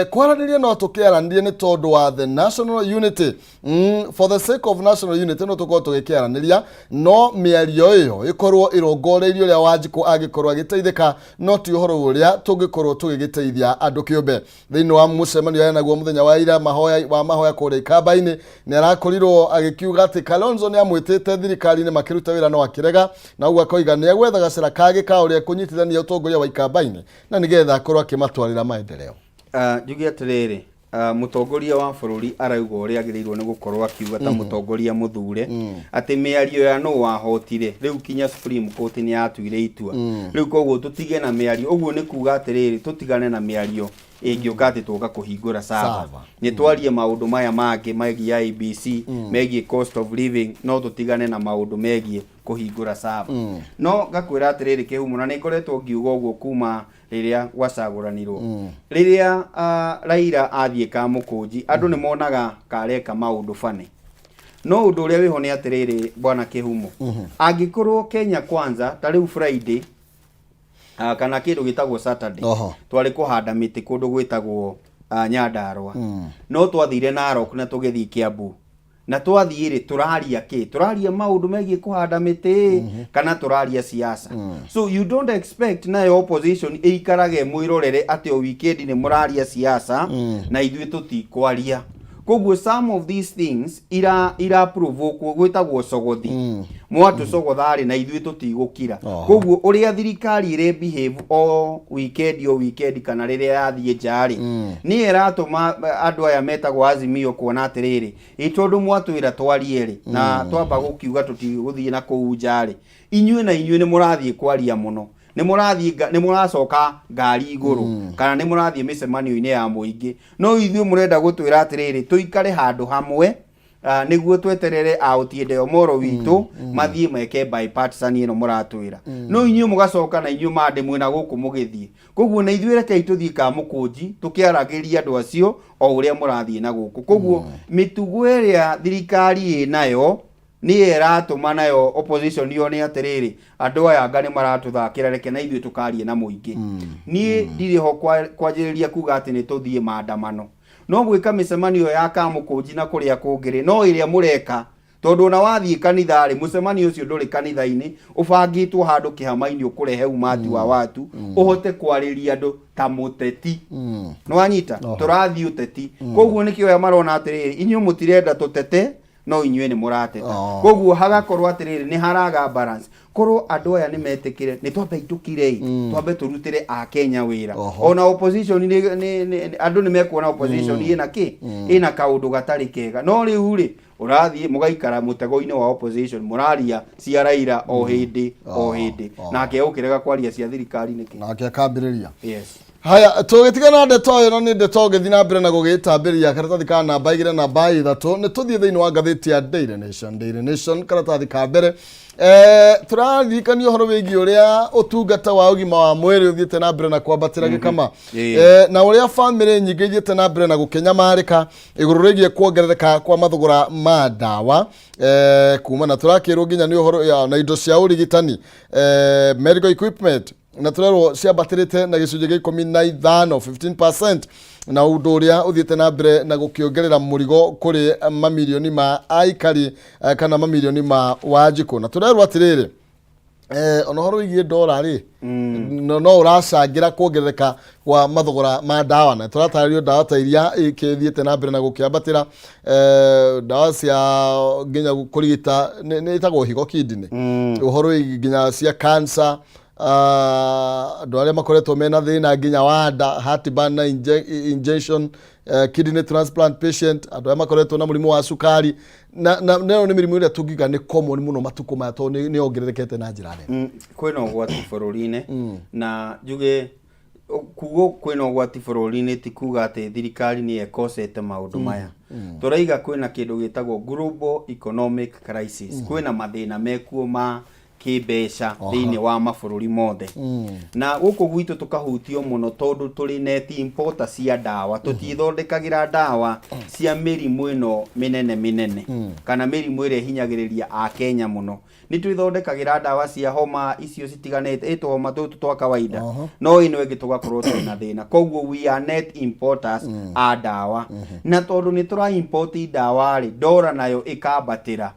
kwaranĩria no tũkĩaranĩrie nĩ tondũ wa the national unity. For the sake of national unity no tũkorwo tũgĩkĩaranĩria, no mĩario ĩyo ĩkorwo ĩrongoreirio ũrĩa Wanjikũ angĩkorwo agĩteithĩka, no ti ũhoro ũrĩa tũngĩkorwo tũgĩgĩteithia andũ kĩũmbe. Thĩinĩ wa mũcemanio naguo mũthenya wa ira mahoya wa mahoya kũrĩa Ikamba-inĩ, nĩ arakorirwo agĩkiuga atĩ Kalonzo nĩ amwĩtĩte thirikari-inĩ makĩruta wĩra no akĩrega, na ũguo akoiga nĩ agwetha gacĩra kangĩ ka ũrĩa kũnyitithania ũtongoria wa Ikamba-inĩ na nĩgetha akorwo akĩmatwarĩra maendeleo. Njuge atĩrĩrĩ, mũtongoria wa bũrũri arauga ũrĩa agĩrĩirwo nĩ gũkorwo akiuga ta mũtongoria mũthure, atĩ mĩario ya nũ wahotire, rĩu kinya Supreme Court nĩ yatuire itua rĩu, koguo tũtige na mĩario. Ũguo nĩ kuga atĩrĩrĩ, tũtigane na mĩario ĩngĩũka atĩ tũka kũhingũra sava. Server. Nĩ twarie maũndũ maya mangĩ megiĩ IEBC, megiĩ cost of living, no tũtigane na maũndũ megiĩ kũhingũra server. No ngakwĩra atĩrĩrĩ kĩhumo, na nĩ ngoretwo ngiuga ũguo kuma rĩrĩa gwacagũranirwo, rĩrĩa Raila athiĩ Kamũkũnji, andũ nĩ monaga kareka maũndũ bane. No ũndũ ũrĩa wĩho nĩ atĩrĩrĩ, bwana Kĩhumo, angĩkorwo Kenya Kwanza, ta rĩu Friday kana kĩndũ gĩtagwo Saturday, twarĩ kũhanda mĩtĩ kũndũ gwĩtagwo Nyandarua, no twathire Narok na tũgĩthiĩ Kiambu, na twathiĩ rĩ, tũraria kĩ? Tũraria maũndũ megiĩ kũhanda mĩtĩ kana tũraria siasa? So you don't expect nayo opposition ĩikarage mwĩrorere atĩ o weekend nĩ mũraria siasa na ithuĩ tũtikwaria. Koguo some of these things ira provoke gwĩtagwo cogothi. Mwatũcogotha-rĩ, na ithuĩ tũtigũkira. Koguo ũrĩa thirikari ĩrĩ behave o weekend, o weekend, kana rĩrĩa yathiĩ nja-rĩ, nĩyo ĩratũma andũ aya metagwo Azimio kuona atĩrĩrĩ, ĩ tondũ mwatwĩra twarie-rĩ, na twamba gũkiuga tũtigũthiĩ na kũu nja-rĩ, inyuĩ na inyuĩ nĩ mũrathiĩ kwaria mũno, nĩ mũrathiĩ nĩ mũracoka ngari igũrũ, kana nĩ mũrathiĩ mĩcemanio-inĩ ya mũingĩ, no ithuĩ mũrenda gũtwĩra atĩrĩrĩ, tũikare handũ hamwe, nĩguo tweterere a Otiende Omolo witũ mathiĩ meke bipartisan ĩno mũratwĩra, no inyuĩ mũgacoka na inyuĩ mandĩ mwĩna gũkũ mũgĩthiĩ. Koguo na ithuĩ rekei tũthiĩ Kamũkũnji tũkĩaragĩria andũ acio o ũrĩa mũrathiĩ na gũkũ. Koguo mĩtugo ĩrĩa thirikari ĩnayo nĩyo ĩratũma nayo opposition yone atĩrĩrĩ, andũ aya anga nĩ maratũthakĩra, reke na ithuĩ tũkarie na mũingĩ. Niĩ ndirĩ ho kwanjĩrĩria kuga atĩ nĩ tũthiĩ maandamano, no gwĩka mĩcemanio ya Kamũkũnji na kũrĩa kũngĩ rĩ, no ĩrĩa mũreka, tondũ ona wathiĩ kanitha rĩ, mũcemanio ũcio ndũrĩ kanitha-inĩ, ũbangĩtwo handũ kĩhama-inĩ ũkũrehe umati wa watu, ũhote kwarĩria andũ ta mũteti. Nĩ wanyita? Tũrathiĩ ũteti. Koguo nĩkĩo aya marona atĩrĩrĩ, inyuĩ mũtirenda tũtete, no inyuĩ nĩ mũrateta. Koguo hagakorwo atĩrĩrĩ, nĩ haraga balance. Korwo andũ aya nĩ metĩkĩre nĩ twambe itũkire ĩ, twambe tũrutĩre a Kenya wĩra. Ona opposition nĩ andũ nĩ mekuona opposition ĩna kĩ, ĩna kaũndũ gatarĩ kega. No rĩu rĩ, ũrathiĩ mũgaikara mũtego-inĩ wa opposition, mũraria cia Raila o hĩndĩ o hĩndĩ, nake ũkĩrega kwaria cia thirikari nĩkĩ? Nake akambĩrĩria. Yes. Haya, tũgĩtigana ndeto ĩyo, na nĩ ndeto ũgĩthiĩ na mbere na gũgĩtambĩria karatathi ka namba 2, namba 3. Nĩ tũthiĩ thĩinĩ wa ngathĩti ya Daily Nation. Daily Nation, karatathi ka mbere, tũraririkania ũhoro wĩgiĩ ũrĩa ũtungata wa ũgima wa mwĩrĩ ũthiĩte na mbere na kwambatĩra gĩkama, na ũrĩa bamĩrĩ nyingĩ ithiĩte na mbere na gũkĩnyamarĩka igũrũ rĩgiĩ kuongerereka kwa mathogora ma ndawa, kuma na tũrakĩrwo nginya nĩ ũhoro na indo cia ũrigitani, medical equipment, na tũrerwo ciambatĩrĩte na gĩcunjĩ gĩa 15, 15%, na ũndũ ũrĩa ũthiĩte na mbere na gũkĩongerera mũrigo kũrĩ mamirioni ma aikari, kana mamirioni ma Wanjikũ. Na tũrerwo atĩrĩrĩ, ona ũhoro wĩgiĩ ndora rĩ, no ũracangĩra kuongerereka kwa mathogora ma ndawa, na tũratarĩrio ndawa ta iria ikĩthiĩte na mbere na gũkĩambatĩra, ndawa cia nginya kũrigita nĩ ĩtagwo higo, kidney, ũhoro wĩgiĩ nginya cia cancer, andũ arĩa makoretwo mena thĩna nginya wa nda, heartburn na ingestion, kidney transplant patient, andũ arĩa makoretwo na mũrimũ wa cukari, na nayo nĩ mĩrimũ ĩrĩa tũngiuga nĩ common mũno matukũ maya, tondũ nĩ yongererekete na njĩra nene. Kwĩna ũgwati bũrũri-inĩ, na njuge kugo kwĩna ũgwati bũrũri-inĩ ti kuga atĩ thirikari nĩ ĩkocete maũndũ maya. Tũraiga kwĩna kĩndũ gĩtagwo global economic crisis, kwĩna mathĩna mekuo ma kĩmbeca thĩinĩ wa mabũrũri mothe, na gũkũ gwitũ tũkahutio mũno tondũ tũrĩ net importer cia ndawa. Tũtiĩthondekagĩra ndawa cia mĩrimũ ĩno mĩnene mĩnene, kana mĩrimũ ĩrĩa ĩhinyagĩrĩria akenya mũno. Nĩ twĩthondekagĩra ndawa cia homa icio citiganĩte, ĩ tũhoma tũtũ twa kawaida, no ĩno ĩngĩ tũgakorwo twĩna thĩna. Koguo we are net importers a ndawa, na tondũ nĩ tũra import ndawa rĩ, ndora nayo ĩkambatĩra,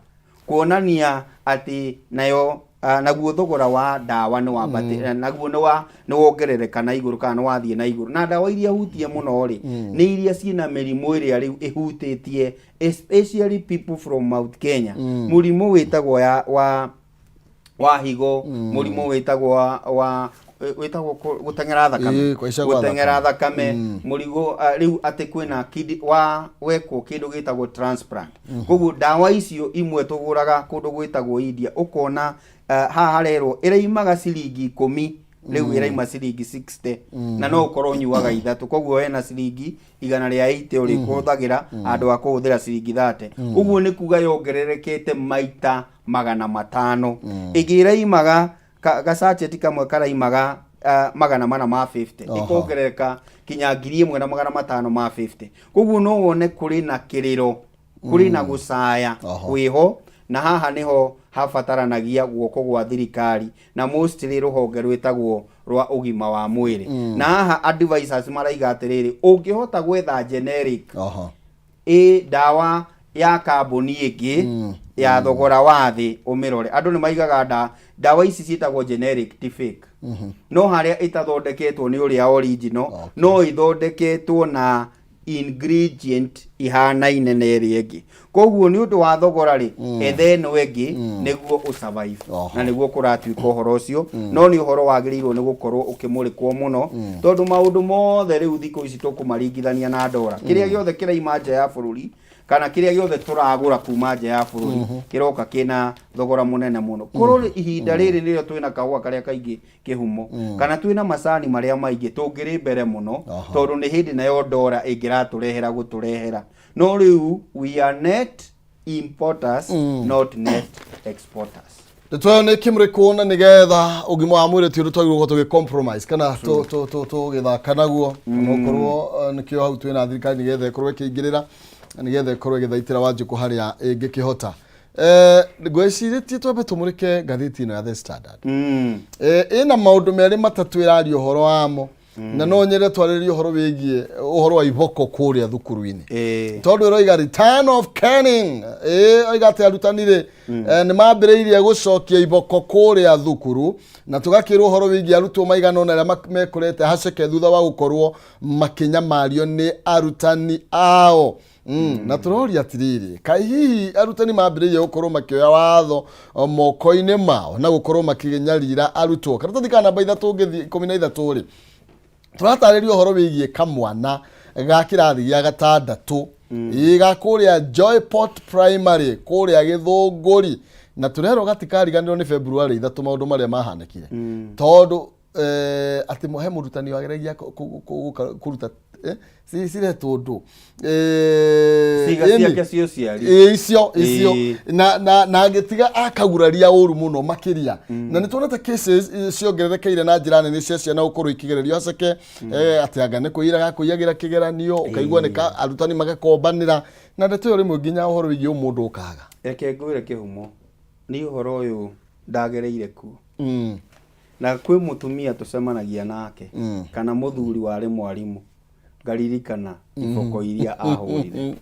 kuonania atĩ nayo naguo thogora wa ndawa nĩ wambatĩra, naguo nĩ wongerereka na igũrũ, kana nĩ wathiĩ na igũrũ. Na ndawa iria hutie mũno rĩ, nĩ iria ciĩna mĩrimũ ĩrĩa rĩu ĩhutĩtie especially people from Mount Kenya, mũrimũ wĩtagwo ya wa higo, mũrimũ wĩtagwo wa wĩtagwo gũteng'era thakame. Ĩĩ, kũhaica gwa gũteng'era thakame, mũrigo rĩu atĩ kwĩna wa wekwo kĩndũ gĩtagwo transplant. Koguo ndawa icio imwe tũgũraga kũndũ gwĩtagwo India, ũkona haha harerwo ĩraimaga ciringi 10, rĩu ĩraima ciringi 60, na no ũkorwo ũnyuaga ithatũ. Koguo hena ciringi 180 ũrĩkũhũthagĩra handũ ha kũhũthĩra ciringi 30. Ũguo nĩ kuga yongererekete maita 500. Ĩngĩ ĩraimaga gacacheti kamwe karaimaga 450, ĩkongerereka kinya 1550. Koguo no wone kũrĩ na kĩrĩro, kũrĩ na gũcaya kwĩho, na haha nĩho habataranagia guoko gwa thirikari, na mostly rũhonge rwĩtagwo rwa ũgima wa mwĩrĩ. Na haha advisors maraiga atĩrĩrĩ, ũngĩhota gwetha generic, ĩ ndawa ya kambuni ĩngĩ ya thogora wa thĩ, ũmĩrore. Andũ nĩ maigaga ndawa ici ciĩtagwo generic ti fake, no harĩa ĩtathondeketwo nĩ ũrĩa original, no ĩthondeketwo na Ingredient ihanaine na ĩrĩa ĩngĩ, koguo nĩ ũndũ wa thogora rĩ, etha ĩno ĩngĩ nĩguo ũ survive. Na nĩguo kũratuĩka ũhoro ũcio. No nĩ ũhoro wagĩrĩirwo nĩ gũkorwo ũkĩmũrĩkwo mũno, tondũ maũndũ mothe rĩu thikũ ici tũkũmaringithania na ndora. Kĩrĩa gĩothe kĩraima nja ya bũrũri kana kĩrĩa gĩothe tũragũra kuma nja ya bũrũri kĩroka kĩna thogora mũnene mũno. Korwo ihinda rĩrĩ nĩrĩo twĩna kahũa karĩa kaingĩ kĩhumo kana twĩna macani marĩa maingĩ, tũngĩrĩ mbere mũno, tondũ nĩ hĩndĩ nayo ndora ĩngĩratũrehera gũtũrehera. No rĩu we are net importers, not net exporters. Ndeto ĩyo nĩ ĩkĩmũrĩkwo na nĩgetha ũgima wa mwĩrĩ ti ũndũ twagĩrĩirwo gũkorwo tũgĩ compromise kana tũgĩthaka naguo. Ona okorwo nĩkĩo hau twĩna thirikari nĩgetha ĩkorwo ĩkĩingĩrĩra na nĩgetha ĩkorwo ĩgĩthaitĩra Wanjikũ harĩa ĩngĩkĩhota. Ngwĩcirĩtie twambe tũmũrĩke ngathĩti ĩno ya The Standard. Ĩna maũndũ merĩ matatũ ĩraria ũhoro wamo, na no nyende twarĩrĩrie ũhoro wĩgiĩ ũhoro wa iboko kũrĩa thukuru-inĩ, tondũ ĩroiga return of caning. Ĩ oiga atĩ arutani rĩ, nĩ mambĩrĩirie gũcokia iboko kũrĩa thukuru, na tũgakĩrwo ũhoro wĩgiĩ arutwo maigana ũna arĩa mekorete haceke thutha wa gũkorwo makĩnyamario nĩ arutani ao. Na tũroria atĩrĩrĩ, kaĩ hihi arutani mambĩrĩirie gũkorwo makĩoya watho moko-inĩ mao na gũkorwo makĩnyarira arutwo? Karatathi ka namba 3 ngĩthiĩ 13 rĩ, tũratarĩria ũhoro wĩgiĩ kamwana ga kĩrathi gĩa gatandatũ, ĩ ga kũrĩa Joyport Primary kũrĩa Gĩthũngũri, na tũrerwo gatikariganĩrwo nĩ February 3 maũndũ marĩa mahanĩkire, tondũ atĩ he mũrutani wageragia kũruta ciretwo ndũ. Ciĩga ciake cia ũciari. Ĩ, icio icio. Na agĩtiga akaguraria ũru mũno makĩria, na nĩ tuonete cases ciongererekeire na njĩra nene cia ciana gũkorwo ikĩgererio haceke, atĩ anga nĩ kũiyĩra gakũiyagĩra kĩgeranio, ũkaigua nĩ ka arutani magakombanĩra na ndeto ĩyo rĩmwe nginya ũhoro wĩgiĩ ũmũndũ ũkaga. Reke ngwĩre kĩhumo, niĩ ũhoro ũyũ ndagereire kuo. Na kwĩ mũtumia tũcemanagia nake kana mũthuri warĩ mwarimũ, ngaririkana iboko iria ahũrire.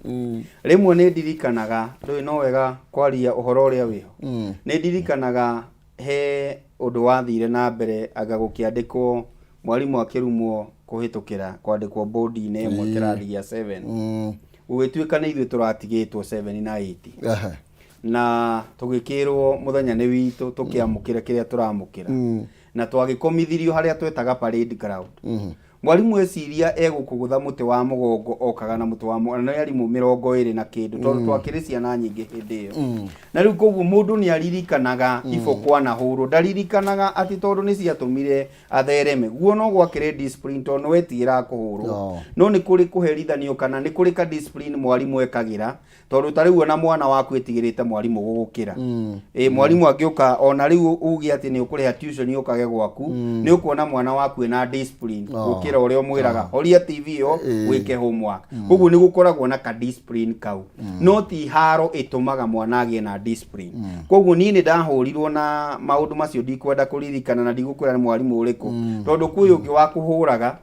Rĩmwe nĩ ndirikanaga, ndũĩ no wega kwaria ũhoro ũrĩa wĩho. Nĩ ndirikanaga he ũndũ wathire na mbere anga gũkĩandĩkwo mwarimũ akĩrumwo kũhĩtũkĩra kwandĩkwo bodi-inĩ ĩmwe kĩrathi gĩa 7. Gũgĩtuĩka nĩ ithuĩ tũratigĩtwo 7 na 8. Na tũgĩkĩrwo mũthenya nĩ witũ tũkĩamũkĩra kĩrĩa tũramũkĩra. Na twagĩkomithirio harĩa twetaga parade ground. Mwarimũ eciria egũkũgũtha mũtĩ wa mũgongo, okaga na mũtĩ wa mũgongo, na nĩ arimũ 20 na kĩndũ, tondũ twakĩrĩ ciana nyingĩ hĩndĩ ĩyo. Na rĩu koguo mũndũ nĩ aririkanaga iboko anahũrwo, ndaririkanaga atĩ tondũ nĩ ciatũmire athereme. Guo no gwakĩrĩ discipline, tondũ nĩ wetigĩraga kũhũrwo. No nĩ kũrĩ kũherithanio kana nĩ kũrĩ ka discipline mwarimũ ekagĩra, tondũ ta rĩu ona mwana waku ĩtigĩrĩte mwarimũ gũgũkĩra. Ĩ mwarimũ angĩũka ona rĩu uge atĩ nĩ ũkũrĩha tuition ũkage gwaku, nĩ ũkuona mwana waku ena discipline gũkĩra ũrĩa ũmwĩraga horia TV ĩyo wĩke homework. Koguo nĩ gũkoragwo na ka discipline kau, no ti haro ĩtũmaga mwana agĩe na discipline. Koguo niĩ nĩ ndahũrirwo na maũndũ macio ndikwenda kũririkana, na ndigũkwĩra nĩ mwarimũ ũrĩkũ, tondũ kwĩ ũngĩ wa kũhũraga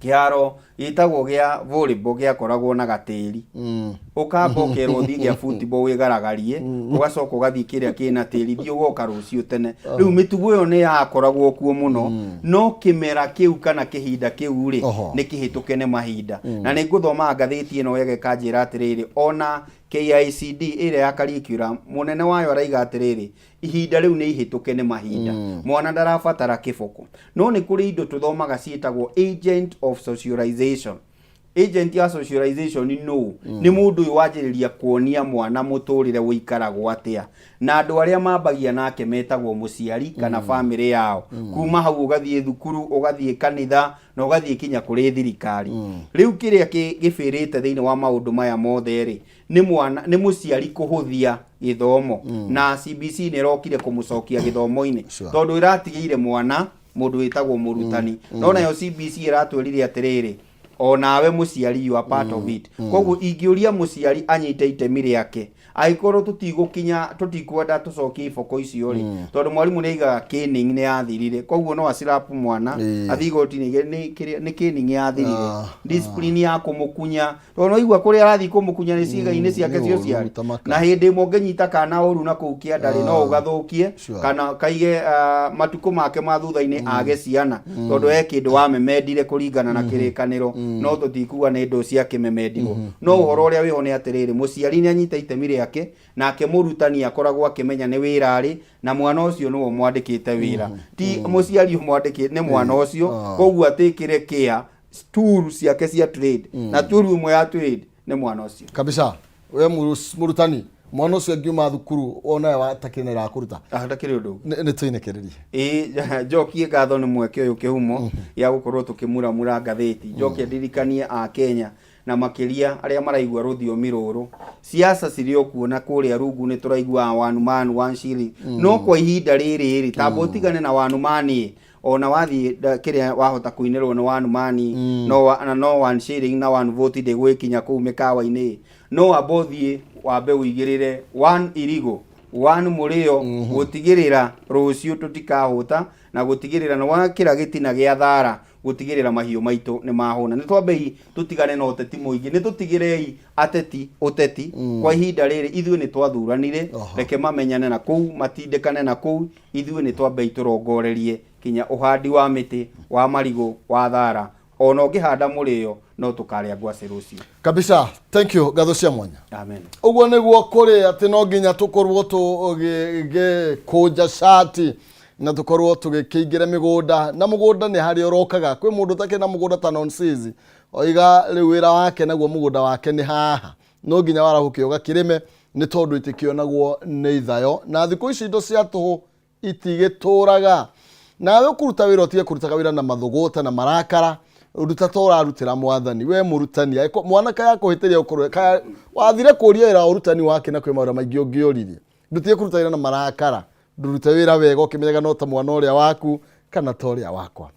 kĩharo gĩtagwo gĩa volleyball gĩakoragwo na gatĩri. Ũkamba ũkerwo ũthiĩ gĩa football wĩgaragarie, ũgacoka ũgathiĩ kĩrĩa kĩna tĩri, thiĩ ũgoka rũciũ tene. Rĩu mĩtugo ĩyo nĩ yakoragwo kuo mũno, no kĩmera kĩu kana kĩhinda kĩu rĩ, nĩ kĩhĩtũke nĩ mahinda. Na nĩ ngũthoma ngathĩti ĩno wega ĩkanjĩra atĩrĩrĩ, ona KICD ĩrĩa ya curriculum, mũnene wayo araiga atĩrĩrĩ, ihinda rĩu nĩ ihĩtũke nĩ mahinda. Mwana ndarabatara kĩboko. No nĩ kũrĩ indo tũthomaga ciĩtagwo agent of socialization. Agent ya socialization nũ? Nĩ mũndũ ũyũ wanjĩrĩria kuonia mwana mũtũrĩre ũikaragwo atĩa, na andũ arĩa mambagia nake metagwo mũciari kana famĩlĩ yao. Kuma hau ũgathiĩ thukuru, ũgathiĩ kanitha, na ũgathiĩ kinya kũrĩ thirikari. Rĩu kĩrĩa gĩbĩrĩte thĩinĩ wa maũndũ maya mothe rĩ, nĩ mwana, nĩ mũciari kũhũthia gĩthomo. Na CBC nĩ ĩrokire kũmũcokia gĩthomo-inĩ, tondũ ĩratigĩire mwana mũndũ wĩtagwo mũrutani. No nayo CBC ĩratwĩrire atĩrĩrĩ, onawe mũciari, you are part of it. Koguo ingĩũria mũciari anyite itemi rĩake. Angĩkorwo tũtigũkinya, tũtikwenda tũcokie iboko icio rĩ, tondũ mwarimũ nĩ aigaga caning nĩ yathirire, koguo no acirapu mwana athiĩ igoti-inĩ nĩ nĩ caning yathirire. Discipline ya kũmũkunya, tondũ no igua kũrĩa arathiĩ kũmũkunya nĩ ciĩga-inĩ ciake nĩ cia ũru, ũciari. tamaka. Na hĩndĩ ĩmwe ũngĩnyita kana ũru na kũu kĩanda rĩ, no ũgathũkie kana kaige matukũ make ma thutha-inĩ age ciana, tondũ he kĩndũ wamemendire kũringana na kĩrĩkanĩro. No tũtikuga nĩ ndũ cia kĩmemendirwo, no ũhoro ũrĩa wĩho nĩ atĩrĩrĩ, mũciari nĩ anyita itemi rĩake, nake mũrutani akoragwo akĩmenya nĩ wĩra arĩ na mwana ũcio, nĩwe ũmwandĩkĩte wĩra, ti mũciari ũmwandĩkĩte, nĩ mwana ũcio. Koguo atĩkĩre kĩa tool ciake cia trade, na tool ĩmwe ya trade nĩ mwana ũcio. Kabisa. We mũrutani, mwana ũcio angiuma thukuru onawe watakĩnera kũruta? Hatakĩrĩ ũndũ ũngĩ. Nĩ tũinĩkĩrĩrie. Ĩĩ, njokie ngatho nĩ mweke ũyũ kĩhumo gĩa gũkorwo tũkĩmuramura ngathĩti. Njoke ndirikanie a Kenya na makĩria arĩa maraigua rũthiomi rũrũ, siasa cirĩ o kuo na kũrĩa rungu nĩ tũraigua one man one shilling, no kwa ihinda rĩrĩ rĩ, tamba ũtigane na one man ĩ, ona wathiĩ kĩrĩa wahota kũinĩrwo nĩ one man, no na no one shilling na one vote ndĩgwĩkinya kũu mĩkawa-inĩ. No wamba ũthiĩ wambe ũigĩrĩre one irigũ, one mũrĩo, gũtigĩrĩra rũciũ tũtikahũta, na gũtigĩrĩra nĩ wakĩra gĩtina gĩa thara, gũtigĩrĩra mahiũ maitũ nĩ mahũna. Nĩ twambei tũtigane na ũteti mũingĩ, nĩ tũtigĩrei ateti ũteti kwa ihinda rĩrĩ. Ithuĩ nĩ twathuranire, reke mamenyane na kũu, matindĩkane na kũu. Ithuĩ nĩ twambei tũrongorerie kinya ũhandi wa mĩtĩ, wa marigũ, wa thara. Ona ũngĩhanda mũrĩo, no tũkarĩa ngwacĩ rũciũ. Kabisa, thank you, ngatho cia mwanya. Amen. Ũguo nĩguo kũrĩ, atĩ no nginya tũkorwo tũgĩkũnja cati na tũkorwo tũgĩkĩingĩra mĩgũnda, na mũgũnda nĩ harĩa ũrokaga. Kwĩ mũndũ ũtakĩrĩ na mũgũnda ta nonsizi oiga rĩu wĩra wake naguo mũgũnda wake nĩ haha, no nginya warahũke ũgakĩrĩme, nĩ tondũ itikĩonagwo nĩ ithayo, na thikũ ici indo cia tũhũ itigĩtũraga. Nawe ũkũruta wĩra, ũtige kũrutaga wĩra na mathũgũta na marakara, ruta ta ũrarutĩra mwathani. We mũrutani, angĩkorwo mwana kaya kũhĩtĩria, ũkorwo kaya wathire kũria wĩra wa ũrutani wake, na kwĩ mawĩra maingĩ ũngĩũririe, ndũtige kũruta wĩra na marakara, ndũrute wĩra wega ũkĩmenyaga no ta mwana ũrĩa waku kana ta ũrĩa wakwa.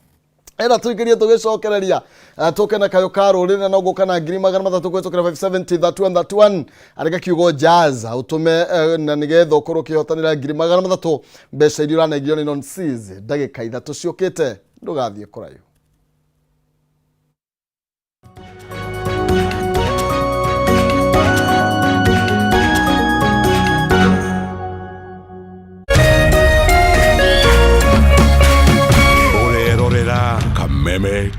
Ena tuingĩrie tũgĩcokereria, tũke na kayũ ka rũrĩrĩ, na no ngũka na 300,000 kũhĩtũkĩra 570 31 31. Andĩka kiugo jazz ũtũme, na nĩgetha ũkorwo ũkĩhotanĩra 300,000, mbeca iria ũranengerio nĩ non-seas ndagĩka 3 ciũkĩte. Ndũgathiĩ kũraihu. Ũrerorera Kameme.